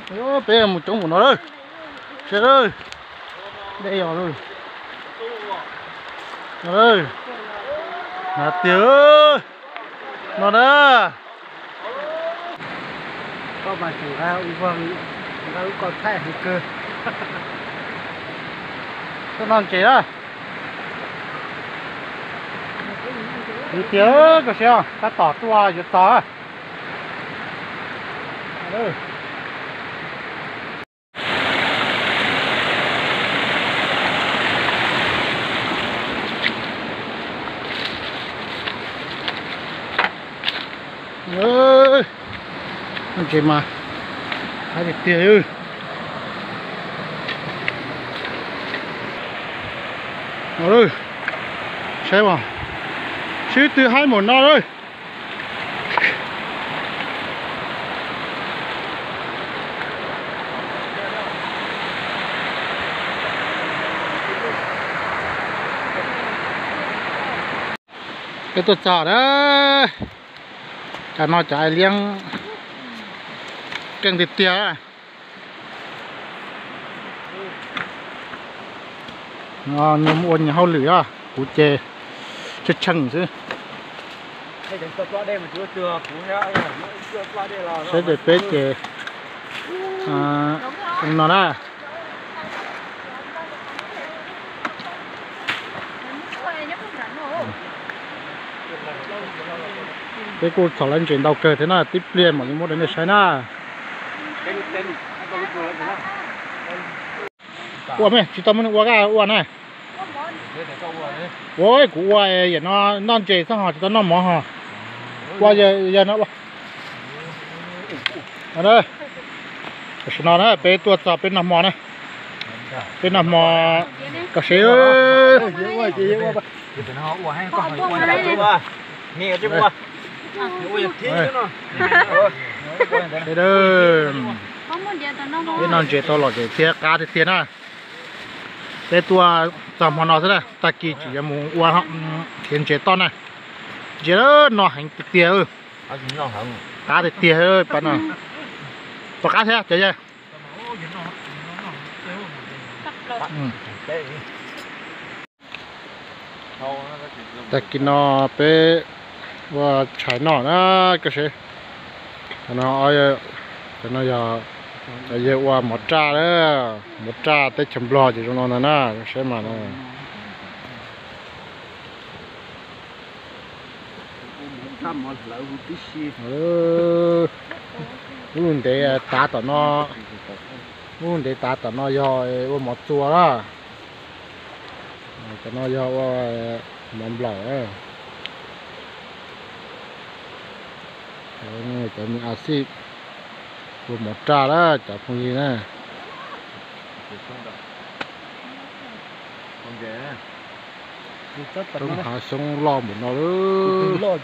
Peb mus coob mus no lawm. Sawv daws, dej yog lawm. No lawm, hnav tiag no na. Koj mas tseem nqa ua nqa lub koj thaij heev kawg. Tuaj noj ntses na. Tiv tiag koj siab, tab tom tuaj yuav txog. Ntses mas haib tiag tiag. Saib mas, sib tw haib mus no lawm. Peb tuaj txog na, cov no cov ai liab keej tiag tiag. Nyob ua nyias hauj lwm os, kuv ces tsheej tsheej xwb. Saib ces peb ces no na. Peb kuj txhom lawv ntses ntau kawg thiab na, tib pliag mam li muab rau nej saib na. Ua me tsis tau muaj neeg ua, ua na. Ua kuv ua, yam no noj ntses xwb ho tsis tau noj mov ho. Ua yawg no ua. Tam sim no na peb tuaj txog peb noj hmo na. Peb noj hmo koj seb. Peb noj ntses tau lom zem thiab qab tiag tiag na. Peb tuaj txog hmo no xwb na, tag kis tseem yuav mus ua khiav ntses toj na. Ntses no heev tiag tiag, qab tiag tiag pab no. Pom qab thiab cov yawg. Tag kis no peb ua tshais noj na koj seb. Cov no, cov no yog cov yawg ua mov raj na, mov raj teb chaws Nplog ces zoo no ntag na, saib mas no. Lub ntev tav tom no, lub ntev tav tom no yog ua mov txua na. Cov no yog ua mov nplawm. Cov me a xij ua mov raj lawm cov phooj ywg na. Roob hav xyoob loj npaum no lawm.